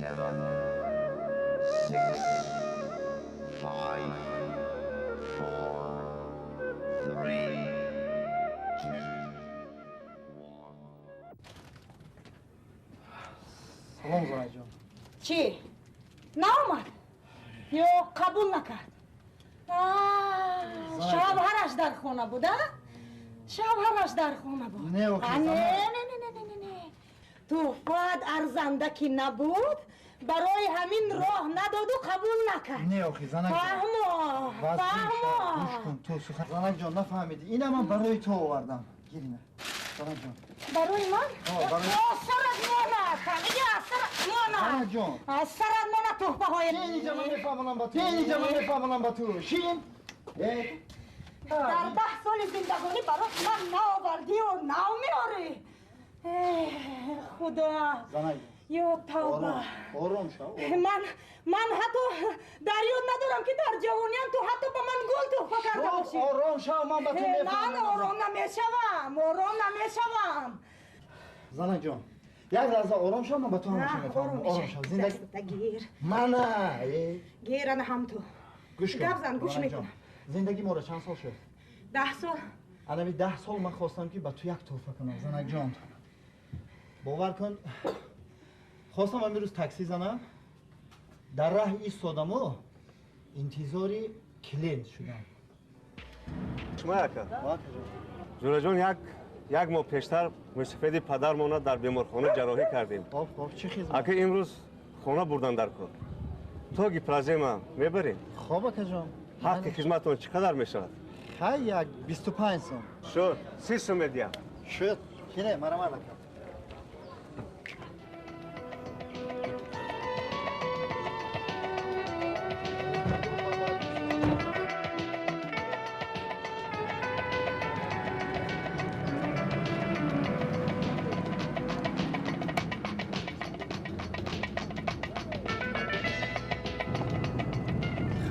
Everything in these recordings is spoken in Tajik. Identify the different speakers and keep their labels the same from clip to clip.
Speaker 1: Seven, six, five, four, three, two, one.
Speaker 2: Салом, Занакҷон.
Speaker 3: Чӣ? Наомад ё қабул накард? Шавҳараш дар хона буд, а? Шавҳараш дар хона буд.
Speaker 2: Не, охи,
Speaker 3: А, не, не, не, не, не, не, не. Тӯҳфаат арзанда ки набуд, барои ҳамин роҳ надоду қабул накард.
Speaker 2: Не, охи, Занакҷон.
Speaker 3: Фаҳмо, фаҳмо.
Speaker 2: Гӯш кун, ту сухан. Занакҷон, нафаҳмидӣ. Ина ман барои ту овардам. Гир ина. Занакҷон.
Speaker 3: Барои ман?
Speaker 2: О, барои-
Speaker 3: Аз сарат монад, фаҳмидӣ? Аз сарат монад.
Speaker 2: Занакҷон.
Speaker 3: Аз сарат монад тӯҳфаҳои.
Speaker 2: Шин, инҷа ман мефаҳмонам ба ту. Шин, инҷа ман мефаҳмонам ба ту. Шин. Э.
Speaker 3: Дар 10 соли зиндагонӣ барои ман наовардию нав меорӣ. Худо.
Speaker 2: Занак.
Speaker 3: Ё тавба.
Speaker 2: Ором, ором шав. Ором.
Speaker 3: Ман ҳатто дар ёд надорам, ки дар ҷавониям ту ҳатто ба ман гул тӯҳфа карда
Speaker 2: Шов,
Speaker 3: бошӣ.
Speaker 2: ором шав, ман ба ту
Speaker 3: Ман
Speaker 2: мефаҳмонам.
Speaker 3: ором намешавам, ором намешавам.
Speaker 2: Занакҷон, як лаҳза ором шав, ман ба ту ҳамаша мефаҳмонам. Ором шав. Зиндагӣ
Speaker 3: Даста гир.
Speaker 2: Мана. Э.
Speaker 3: Гир ана ҳам ту.
Speaker 2: Гӯш кун.
Speaker 3: Гап зан, гӯш
Speaker 2: Занакҷон,
Speaker 3: мекунам.
Speaker 2: Зиндагӣ моро чанд сол шуд?
Speaker 3: 10 сол.
Speaker 2: Анави 10 сол ман хостам, ки ба ту як тӯҳфа кунам, Занакҷон. Бовар кун, хостам ҳамин рӯз таксӣ занам, дар раҳ истодаму интизори клиент шудам.
Speaker 4: Шумо, ака? Ҷураҷон, як моҳ пештар мӯйсафеди падармона дар беморхона ҷарроҳӣ кардем.
Speaker 2: Хоб, хоб, чӣ хизмат?
Speaker 4: Ака, имрӯз хона бурдан дар кор, то гипрозема мебарем.
Speaker 2: Хоб, акаҷон.
Speaker 4: Ҳаққи хизматон чӣ қадар мешавад?
Speaker 2: Ҳай, як 25 сум.
Speaker 4: Шуд, 30 сум медиҳам.
Speaker 2: Шуд, кине, марамад, ака.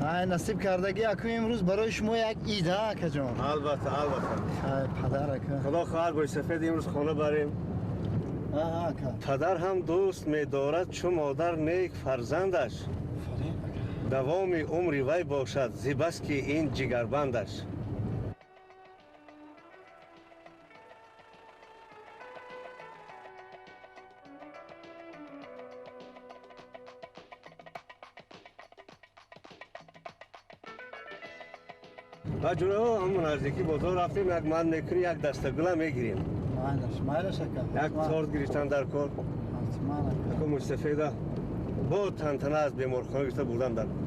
Speaker 2: Хай, насиб кардагӣ, аку, имрӯз барои шумо як ида, акаҷон.
Speaker 4: Албатта, албатта.
Speaker 2: Хай, падар, ака.
Speaker 4: Худо хоҳад, мӯйсафед имрӯз хона барем.
Speaker 2: Аҳа, ака.
Speaker 4: Падар ҳам дӯст медорад чу модар нек фарзандаш.
Speaker 2: Офарин, ака.
Speaker 4: Давоми умри вай бошад зибаски ин ҷигарбандаш. Ва ҷураҳо, ҳамон наздики бозор рафтем, як ман мекунӣ, як дастагула мегирем.
Speaker 2: Майлаш, майлаш, ака.
Speaker 4: Як торт гирифтан дар кор.
Speaker 2: Ҳатман, ака.
Speaker 4: Аку, мӯйсафеда бо тантана аз беморхона гирифта бурдан дар кор.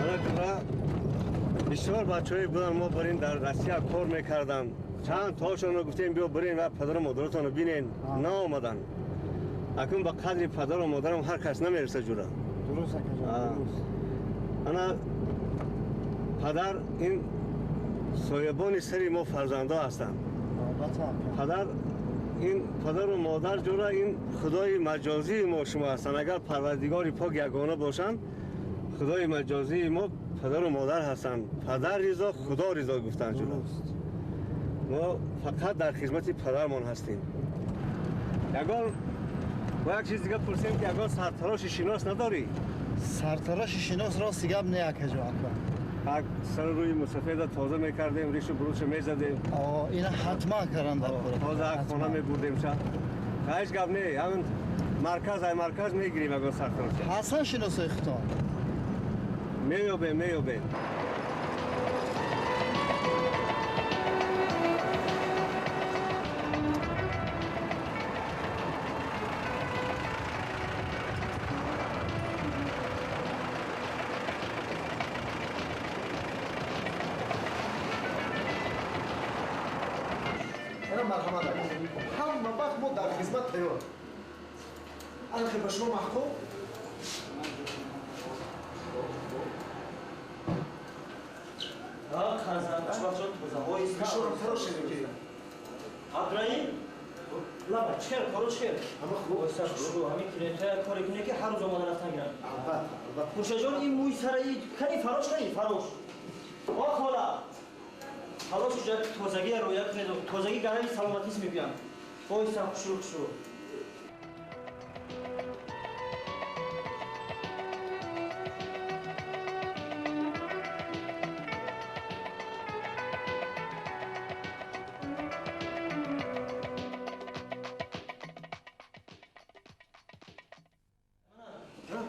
Speaker 4: Ана, ҷура, бисёр бачаҳое буданд, мо барин дар Россия кор мекарданд. Чанд тошонро гуфтем, биё бирен ва падару модаратонро бинен, наомаданд. Акнун ба қадри падару модарам ҳар кас намереса, ҷура.
Speaker 2: Дуруст, акаҷон, дуруст.
Speaker 4: Ана, падар ин соябони сари мо фарзандо ҳастанд.
Speaker 2: Албатта, ака.
Speaker 4: Падар Ин падару модар ҷура ин худои маҷозии мо шумо ҳастанд. Агар парвардигори пок ягона бошанд, худои маҷозии мо падару модар ҳастанд. Падар ризо, худо ризо гуфтанд ҷура. Мо фақат дар хизмати падармон ҳастем. Ягон мо як чиз дига пурсем ки ягон сартароши шинос надорӣ?
Speaker 2: Сартароши шинос рости гап не, акаҷон, ака.
Speaker 4: Як сару рӯи мусафеда тоза мекардем, ришу буруша мезадем.
Speaker 2: Ина ҳатман кардан дар кор.
Speaker 4: Тоза як хона мебурдем ша. Ҳеҷ гап не, ҳамин марказ ай марказ мегирем ягон сартарош.
Speaker 2: Ҳасан шиносои худтон?
Speaker 4: Меёбем, меёбем.
Speaker 5: Марҳамат, ҳама вақт мо дар хизмат тайёр. Анхе ба шумо маҳкум?
Speaker 6: Абдураим, лаба чер, коро чер. Ҳамин клиентҳоя коре кунед ки ҳар рӯз омода рафтан гиранд.
Speaker 5: Албатта, албатта.
Speaker 6: Хуршедҷон, ин мӯи сараи кани фарош кани фарош. О хола, халос куҷа тозагия рӯя кунед, тозагӣ гарави саломатист мегӯям. Ойса хушрӯ хушрӯ.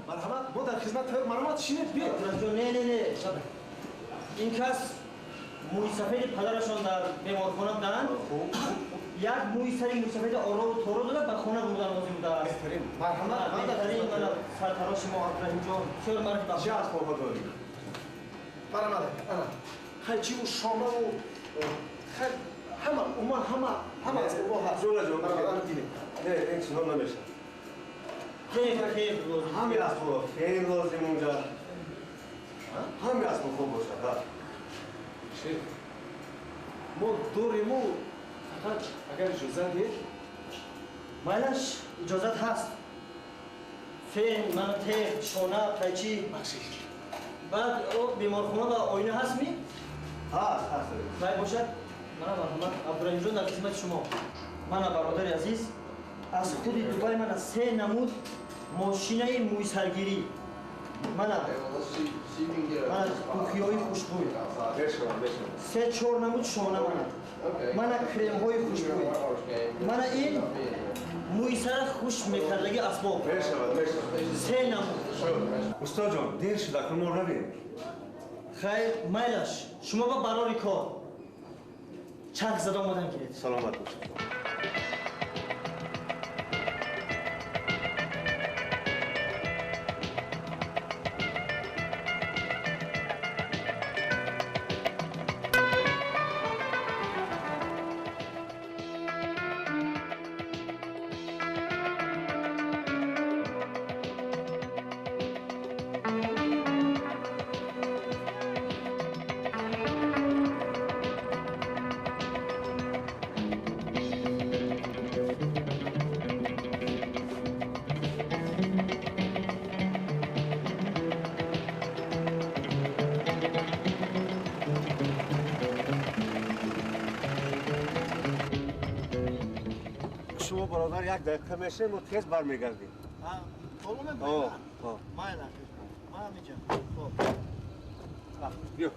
Speaker 5: Марҳамат, мо дар хизмат тайёр. Марҳамат, шинед, биед.
Speaker 6: Не, не, не. Ин кас мӯйсафеди падарашон дар беморхона буданд. Як мӯи сари мӯйсафеди орову торо дода ба хона бурдан лозим будааст.
Speaker 5: Беҳтарин. Марҳамат,
Speaker 6: беҳтарин. Мана сартароши мо Абдураҳимҷон. Бисёр марҳабо.
Speaker 4: Чӣ асбобҳо дорӣ?
Speaker 5: Марҳамат, ана. Хайчиву шонаву хай ҳама, умуман ҳама, ҳама асбобҳо ҳаст.
Speaker 4: Ҷура ҷон,
Speaker 5: марҳамат, динед.
Speaker 4: Не, ин чизҳо намешавад.
Speaker 6: Хел, хел лозим.
Speaker 4: Ҳамин асбобҳо хел лозим унҷа. Ҳамин асбобҳо бошад, ҳа.
Speaker 5: Шеф, мо дориму фақат агар иҷозат диҳед.
Speaker 6: Майлаш, иҷозат ҳаст. Фен, мана теғ, шона, қайчи.
Speaker 5: Бахшиш.
Speaker 6: Баъд беморхона ва оина ҳаст ми?
Speaker 4: Ҳаст, ҳаст.
Speaker 6: Вай бошад, мана марҳамат, Абдураҳимҷон дар хизмати шумо. Мана бародари азиз, аз худи Дубай мана се намуд мошинаи мӯйсаргирӣ. Мана мана духиҳои хушбӯй. Се-чор намуд шона мана. Мана кремҳои хушбӯй. Мана ин мӯйсара хуш мекардаги асбоб. Се намуд.
Speaker 4: Устоҷон, дер шуд, акнун мо равем.
Speaker 6: Хайр, майлаш, шумо ба барори кор. Чарх зада омадан гиред.
Speaker 4: Саломат бошед. Шумо бародар як дақиқа мешавем, мо тез бармегардем. Биё.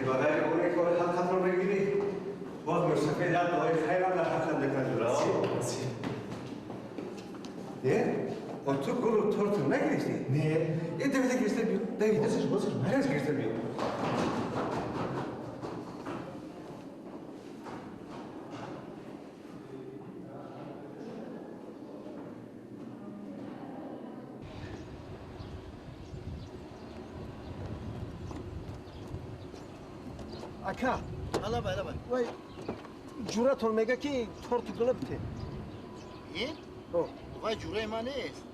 Speaker 4: Ба ғайри оне ки оли ҳаққатро мегирӣ, боз мӯйсафед як дуои хайрам дар ҳаққат мекунад ҷура. Не? О ту гулу торту нагирифтӣ?
Speaker 5: Не.
Speaker 4: Э, давида гирифта биё, давида. Тез гирифта биё.
Speaker 5: Ака.
Speaker 2: Алабай, алабай.
Speaker 5: Вай, ҷуратон мега ки торту гула бите.
Speaker 2: Ин? Вай ҷураи ман нест.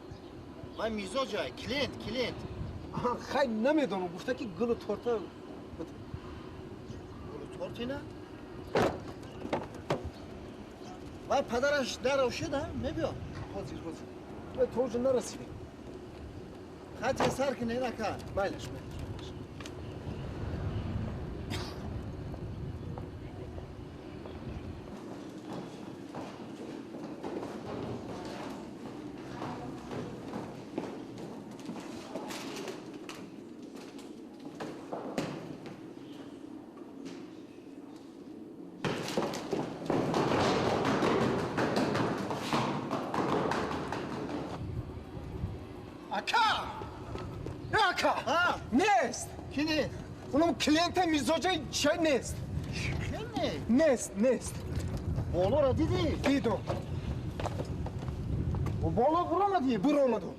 Speaker 2: Вай мизоҷай, клиент, клиент.
Speaker 5: Хай намедонам, гуфта ки гулу торта.
Speaker 2: Гулу тортина? Вай падараш дар ошида, мебиё.
Speaker 5: Ҳозир, ҳозир. Вай то уже нарасидем.
Speaker 2: Хай тезтар кунед, ака.
Speaker 5: Майлаш, майлаш. Нест.
Speaker 2: Ки нест?
Speaker 5: Унам клиента мизоҷаи чай нест.
Speaker 2: Хел нест?
Speaker 5: Нест, нест.
Speaker 2: Болоро дидӣ?
Speaker 5: Дидам.
Speaker 2: Боло буромадӣ?
Speaker 5: Буромадам.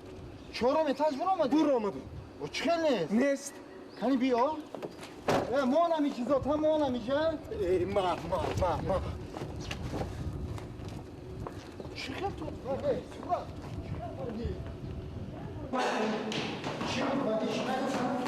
Speaker 2: Чорум этаж буромадӣ?
Speaker 5: Буромадам.
Speaker 2: О чӣ хел нест?
Speaker 5: Нест.
Speaker 2: Кани биё. Монам ичизо, та монам иҷа.
Speaker 5: Э, ма, ма, ма, ма.
Speaker 2: Чӣ хел ту? Э, сурат. Чӣ хел бурдӣ? Чӣ бурдӣ? Чӣ нагуфтам?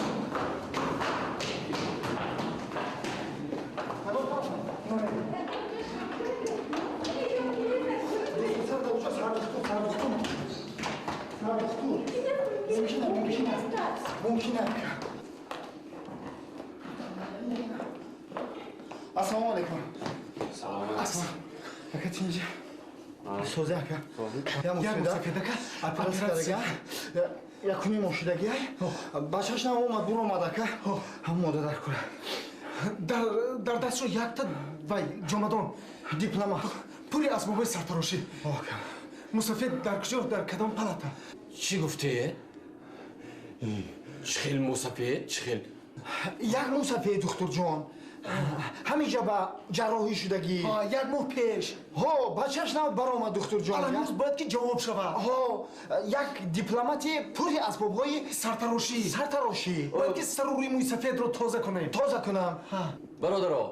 Speaker 2: Мумкин Ассалому алайкум.
Speaker 4: Салом.
Speaker 2: Ака тинҷи. Созе ака.
Speaker 5: Я мусафед ака.
Speaker 2: Оператсия. Якуни мошидаги. Бачаш нам омад, буромад ака. Ҳам мода дар кура.
Speaker 5: Дар дастшо якта вай ҷомадон.
Speaker 2: Дипломат.
Speaker 5: Пули асбобҳои сартарошӣ. Мусафед дар куҷо, дар кадом палата?
Speaker 7: Чӣ гуфте? Чӣ хел мусафед, чӣ хел?
Speaker 2: Як мусафед, духтурҷон. Ҳаминҷа ба ҷарроҳӣ шудагӣ.
Speaker 5: Як моҳ пеш.
Speaker 2: Ҳо, бачаш нав баромад, духтурҷон.
Speaker 5: Ҳанӯз бояд ки ҷавоб шавад.
Speaker 2: Ҳо, як дипломати пури асбобҳои
Speaker 5: сартарошӣ.
Speaker 2: Сартарошӣ.
Speaker 5: Бояд ки сару рӯи мӯйсафедро тоза кунем.
Speaker 2: Тоза кунам.
Speaker 7: Бародаро,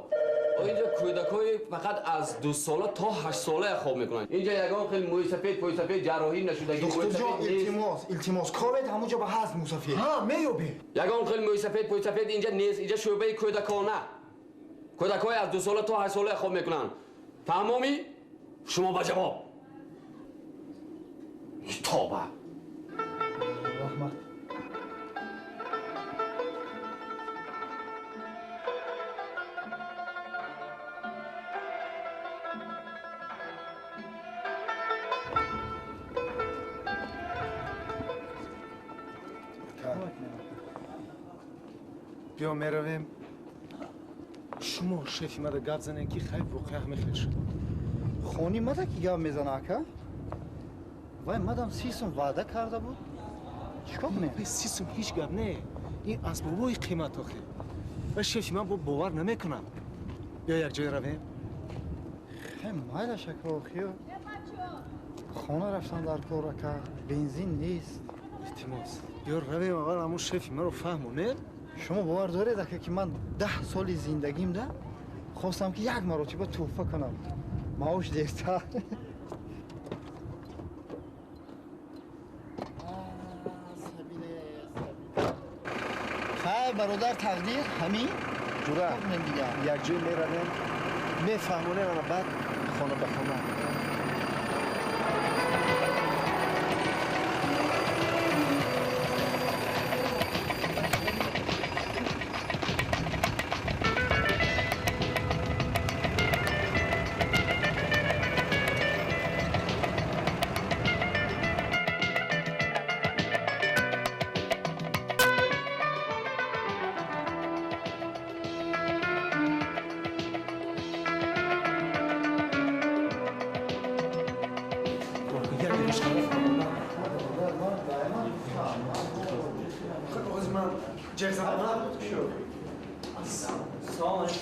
Speaker 7: инҷо кӯдакҳои фақат аз 2 сола то 8 сола хоб мекунанд. Инҷо ягон хел мӯйсафед, пӯйсафед, ҷарроҳӣ нашудагӣ.
Speaker 2: Духтурҷон, илтимос, илтимос, ковед ҳамонҷо ба ҳаст мӯйсафед.
Speaker 5: Ҳа, меёбе.
Speaker 7: Ягон хел мӯйсафед, пӯйсафед инҷа нест. Инҷа шӯъбаи кӯдакона. Кӯдакҳои аз 2 сола то 8 сола хоб мекунанд. Фаҳмомӣ? Шумо ба ҷавоб. Тоба.
Speaker 2: Раҳмат.
Speaker 5: Биё меравем. Шумо шефи мада гап занед ки хай воқеа ҳамин хел шуд.
Speaker 2: Хони мада ки гап мезана ака? Вай мадам 30 сум ваъда карда буд. Чӣ кор кунем?
Speaker 5: 30 сум ҳеҷ гап не. Ин асбобҳои қимат охе. Ва шефи ман бо бовар намекунад. Биё як ҷой равем.
Speaker 2: Хай майлаш ака охиё. Хона рафтан дар кор ака, бензин нест.
Speaker 5: Илтимос. Биё равем аввал ҳамун шефи маро фаҳмонем.
Speaker 2: Шумо бовар доред ака ки ман 10 соли зиндагимда хостам ки як маротиба тӯҳфа кунам. Маош дертар. Хай бародар тақдир ҳамин
Speaker 5: ҷура як ҷой меравем, мефаҳмонем ана баъд хона ба хона.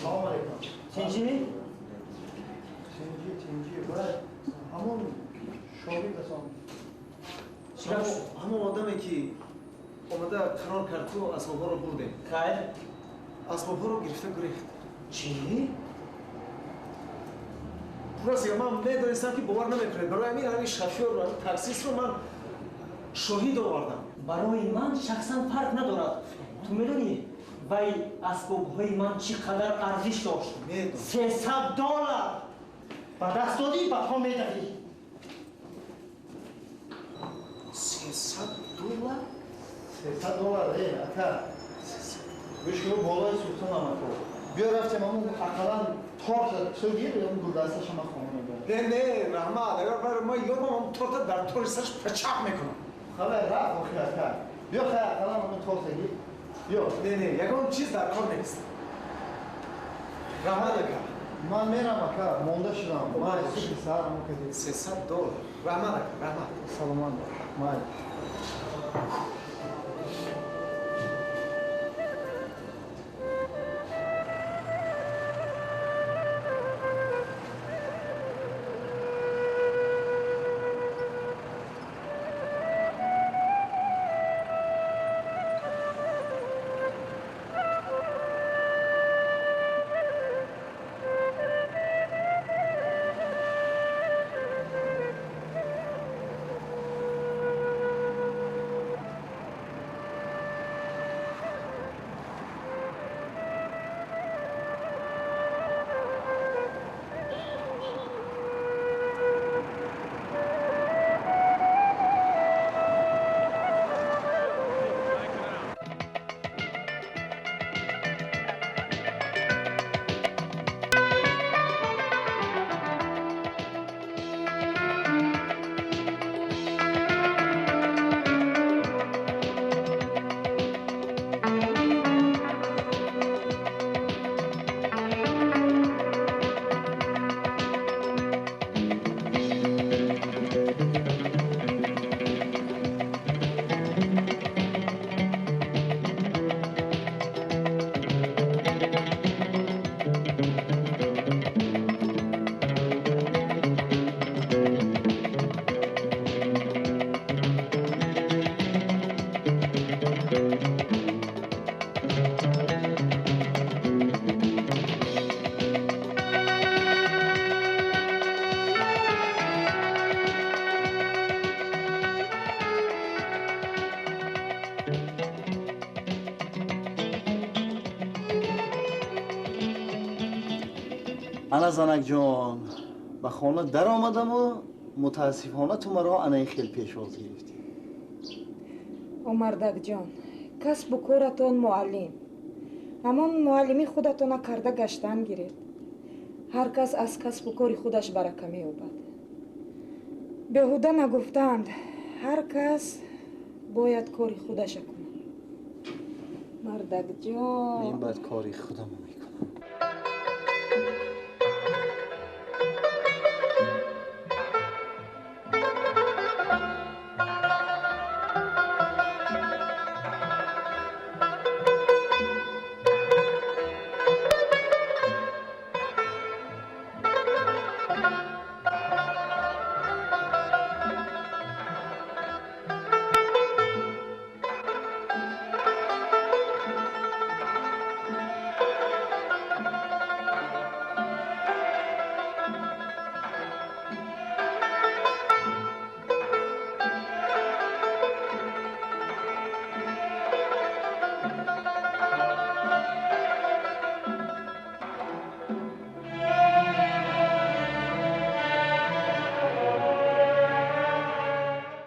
Speaker 6: Салом алейкум. Тинҷӣ?
Speaker 2: Тинҷӣ, тинҷӣ. Ҳамон шогирдасон.
Speaker 5: Ҳамон одаме ки омада қарор кард ту асбобҳоро бурдем.
Speaker 6: Хайр.
Speaker 5: Асбобҳоро гирифта гурехт.
Speaker 6: Чӣ?
Speaker 5: Рост ман медонистам ки бовар намекунед. Барои ҳамин ҳамин шофёрро, ҳамин таксистро ман Шоҳид овардам.
Speaker 6: Барои ман шахсан фарқ надорад. Ту медонӣ вай асбобҳои ман чӣ қадар арзиш дошт? $300 ба даст додӣ, ба по медавӣ.
Speaker 5: $300?
Speaker 2: $300 э, ака. Гӯш кун, болои султонам ако. Биё рафтем, ҳамун ақаллан торта ту гир, ҳамун гулдасташа ман хона мебарам.
Speaker 5: Не, не, раҳмат, агар бар ман ёбам, ҳамун торта дар тори сараш пачақ мекунам.
Speaker 2: Хабар рафт охир ака. Биё хай ақаллан ҳамун торта гир. Биё.
Speaker 5: Не, не, ягон чиз дар кор нест. Раҳмат ака.
Speaker 2: Ман мерам ака, монда шудам. Ман субҳи саҳар ҳамун кадӣ.
Speaker 5: $300. Раҳмат ака, раҳмат.
Speaker 2: Саломат бош. Майли. Ана занакҷон, ба хона даромадаму мутаассифона ту маро анаи хел пешвоз гирифтӣ.
Speaker 3: Омардакҷон, касбу коратон муаллим. Ҳамон муаллими худатона карда гаштан гиред. Ҳар кас аз касбу кори худаш барака меёбад. Беҳуда нагуфтаанд, ҳар кас бояд кори худаша кунад. Мардакҷон,
Speaker 2: Мин баъд кори худамо.